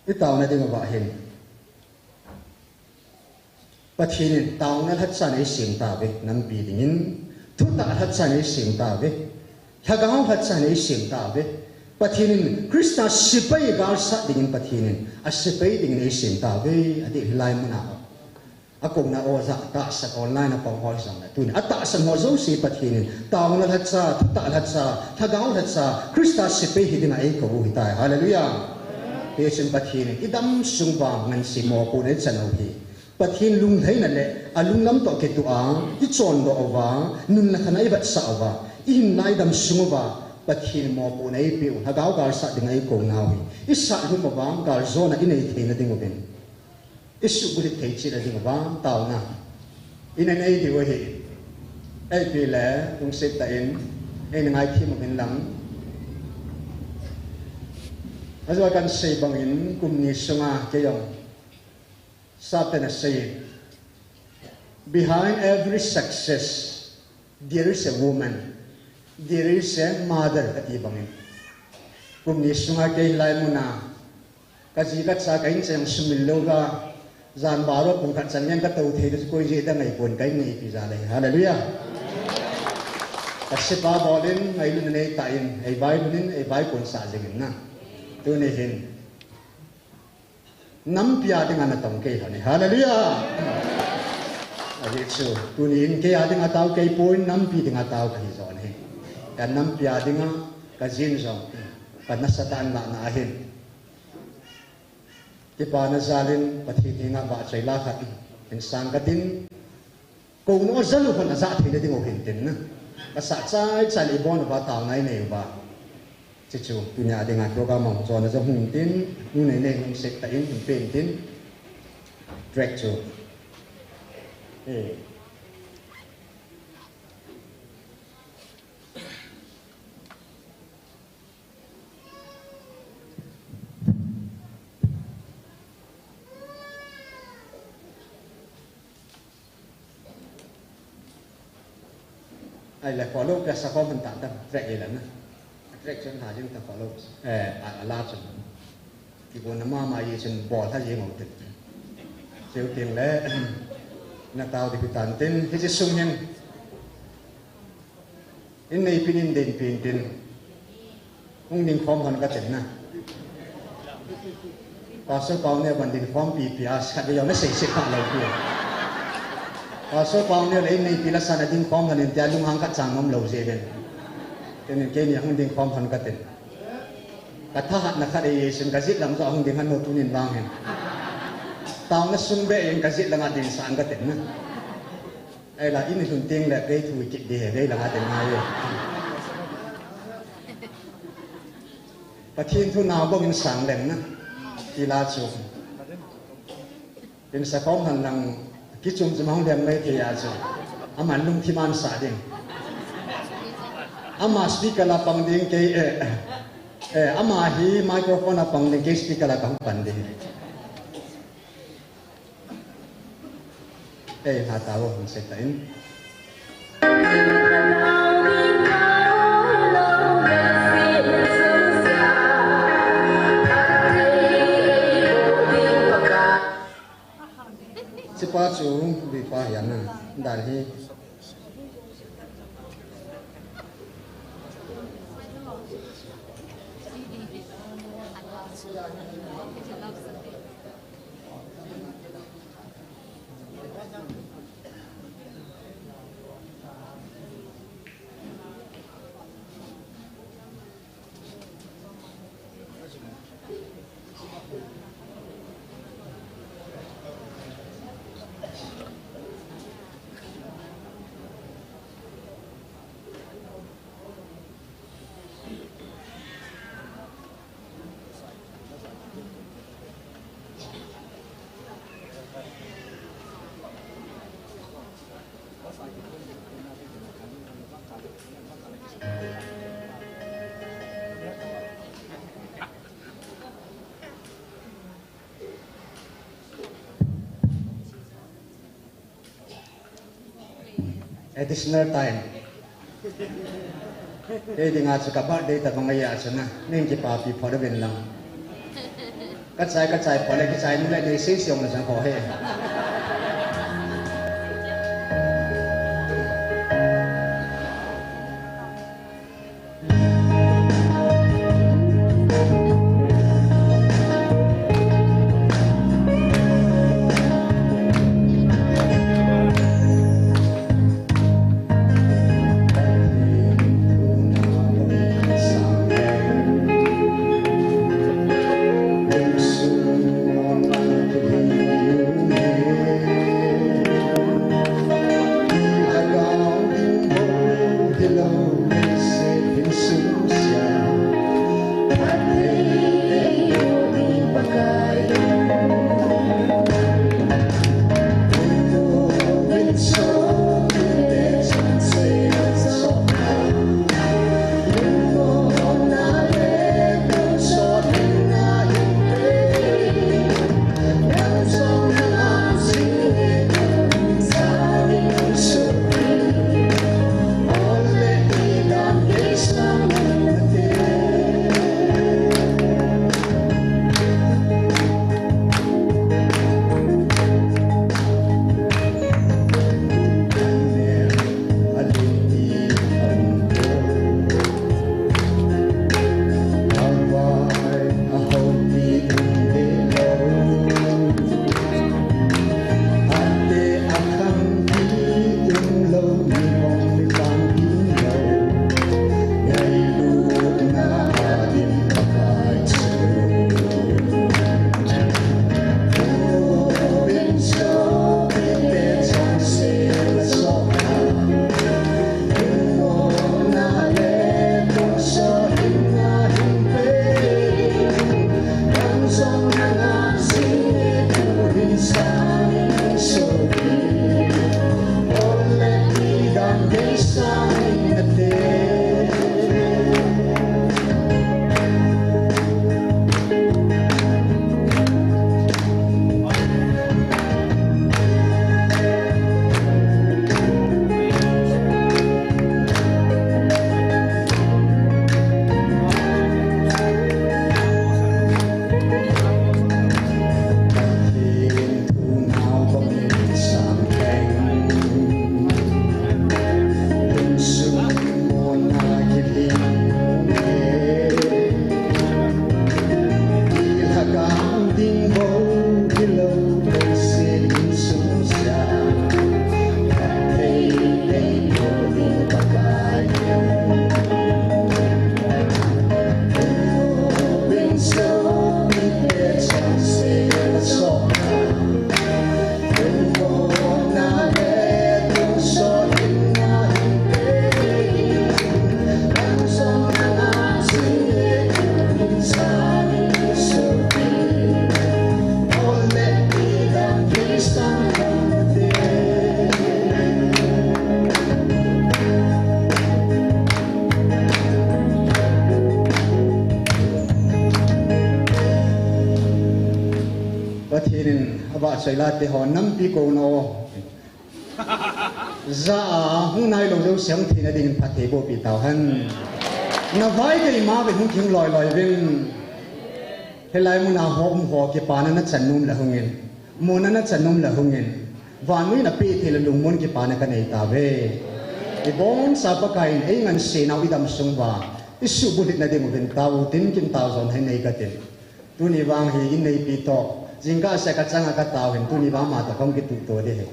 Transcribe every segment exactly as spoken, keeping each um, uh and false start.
I tauna ding uva hin, Pathen in tauna lhacha nei sem tauve, nampi dingin. Thutah lhacha nei sem tauve. Lhagao lhacha nei sem tauve. Pathen in Christa sepai galsat dingin Pathen in asepai dingin ei sem tauve, ati hilai muna. Akouna oja tahsan online a pang ho jong le tuni atahsan ho jouse Pathen in tauna lhacha, thutah lhacha, lhagao lhacha, Christa sepai hi dinga eikou u hitai. Hallelujah. Hichun Pathen in idam sung uva ngansei mopohna ichan u hi Pathen lunglhaina le alunglam toh kitoh a ichondoh uva, nun le khan a ivetsah uva, ihinna idam sung uva Pathen mopohna eipeh u, lhagao galsat dinga eikouna u hi isat lhum uva, galjona inei theina ding uvin, isuhbulhit thei cheh na ding uva tauna inei diu ahi. Ipi le lungset tah in eina ngaithem uvin lang. Ajeh a kahin sei bangin kum ni sunga kei jong Satan asei, behind every success there is a woman, there is a mother, ati bangin. Kum ni sunga kei hilai muna kaji kacha ka in cheng sumil louva, jan baro pung khat chan ngen katou thei chu koi jeh dang ahipon, ka in nei ipi jal ahi. Hallelujah. Ka sepa bolin, ngailutna neitah in, eivailutnin, eivaikonsah jingin na. Tuni hin nampi a dinga natong kei lhon ahi. Hallelujah. Ajeh chu tuni in kei a dinga tao kei pon, nampi dinga tao kahi jo ahi. Ka nampi a dinga kajin jong ka nasatah in lahna ahin, kipana jalin Pathen henga vahchoi la khat hin sang katin, kouna u jal u hon ajah theina ding u hintin na. Kasah chaichai le ibon uva tauna inei uva, chuchu tunia dinga program a hung chonna jong hung tin, nu nei nei lungset tah in hin pen tin, track chu, eh, ahile follow ka sa comment ta ta, track ila na. Track chun ha jing ta follow. Eh, a, ala chun. Kibon na mama ye chun bol ha jing u tin. Cheu tin le, natao ding hitan tin, hiche sung hin. In neipi in dinpi tin. Hung dingkhom hon katin na. Pastor Pauneo ban dingkhom pipi a, khatvei jong nasei seh kha lou pi. Pastor Pauneo le in neipi la san a dingkhom hon in tia lunghang khat chang nom lou jeh uvin. Tin in keini hung dingkhom hon katin. Ka thahatna khat ahi, Jesun ka jet lang joh a hung ding hon o tunin vang hin. Taona sung beh in ka jet langa dingsah in katin na. Ahila in lhun teng le kei thu kit ding ahi, kei langa ding ngai e. Pathen thu nao bang in sang leng na. Ti la chu. In sa khom hon lang kichum chum a hung leng mai thei a chu. Aman lungthim a sah ding. Ama speaker la pang ding kei, eh, eh, ama hi microphone a pang ding kei speaker la kahung pan ding. Ei, ha ta vo, hung sek ta in. Hichepa chu, lui pa hi ana, dan hi. Additional time. Kei dinga chu ka birthday tabang ahi a chu na, nei kipapi phot uvin lang. Kachai, kachai, pole, kichai, nule, nei sei siong le sang ho he. Pathen in avahchoi la te ho nampi kou na o. Ja a hung nailou jouse hung theina dingin phatthei bohpi tauhen. Na vai gei ma uvin hung kihung loi loi uvin. Hilai muna ho um ho kipana nachan nom le hungin. Mona nachan nom le hungin. Vannoi in apeh thei le lungmon kipana kanei tauve. Ibonchauva Pakai in eingansei nau idam sung uva isuhbulhit na ding uvin taotin kin tao jon hei nei katin. Tuni vang hi in neipi toh, jingkah seh kachanga katao hin, tuni vang matoh kahung kituh to ding ahi.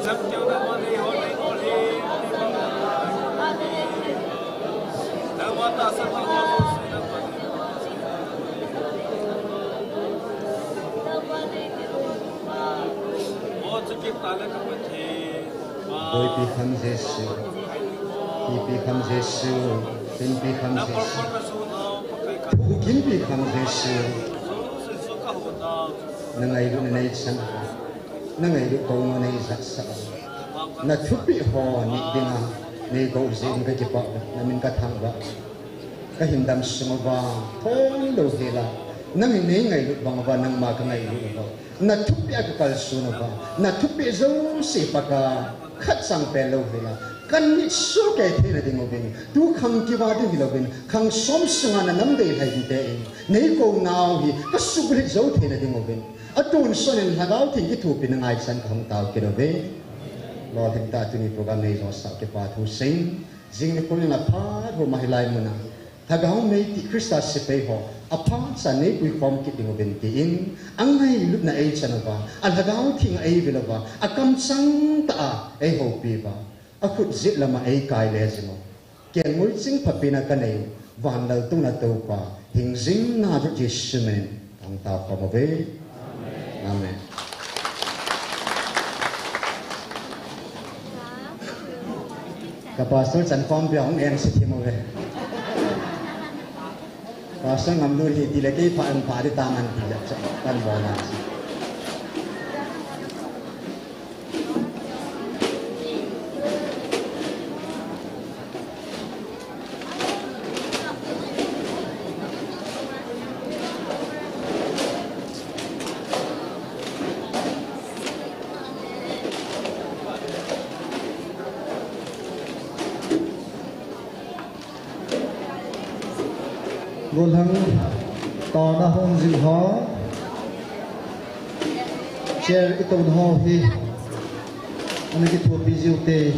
Boipi kham Jesu, pipi kham Jesu, pinpi kham Jesu, thukimpi kham Jesu. Na ngailut na neichan, na ngailut kouna neijahsah, na thupeh ho nit dinga neikou jeh in kakipah, na min kathangvah. Kahin damsung uva thon lou hela, nangin neingailut bang uva nangma kangailut uva, na thupeh a kakalson uva, na thupeh jouse Pakai, khatcha pel lou hela, kanit sukei theina ding uvin, tu khang kivah ding hilouvin, khang som sunga na nam deilhen te in neikou nau hi kasuhbulhit jou theina ding uvin, atonsot in Lhagao Theng kithopina ngaichan kahung tao kit uve. Lolhing tah tuni program neijosah kipa thu seiyin, jing nikho in aphat homa hilai muna Lhagao meitih Christa sepai ho aphat cha neipuikhom kit ding uvin tin, angailutna eichan uva, a Lhagao Theng a eivil uva, akamchang tah a eihoupi uva, akhut jet lama eikai le jing u, kelngoi ching phabep na kanei u, van laltouna toupa, hingjing nabou Jesu min in kahung tao khom uve. Amen. Ka pastor chankhompi a hung engse thim uve. Pastor Ngamlun hi tile kei pha ang pha di taman ti jep cha kan bol na. Golhang tona hung jing ho, chair itouna ho hi ana kithopi jiu te.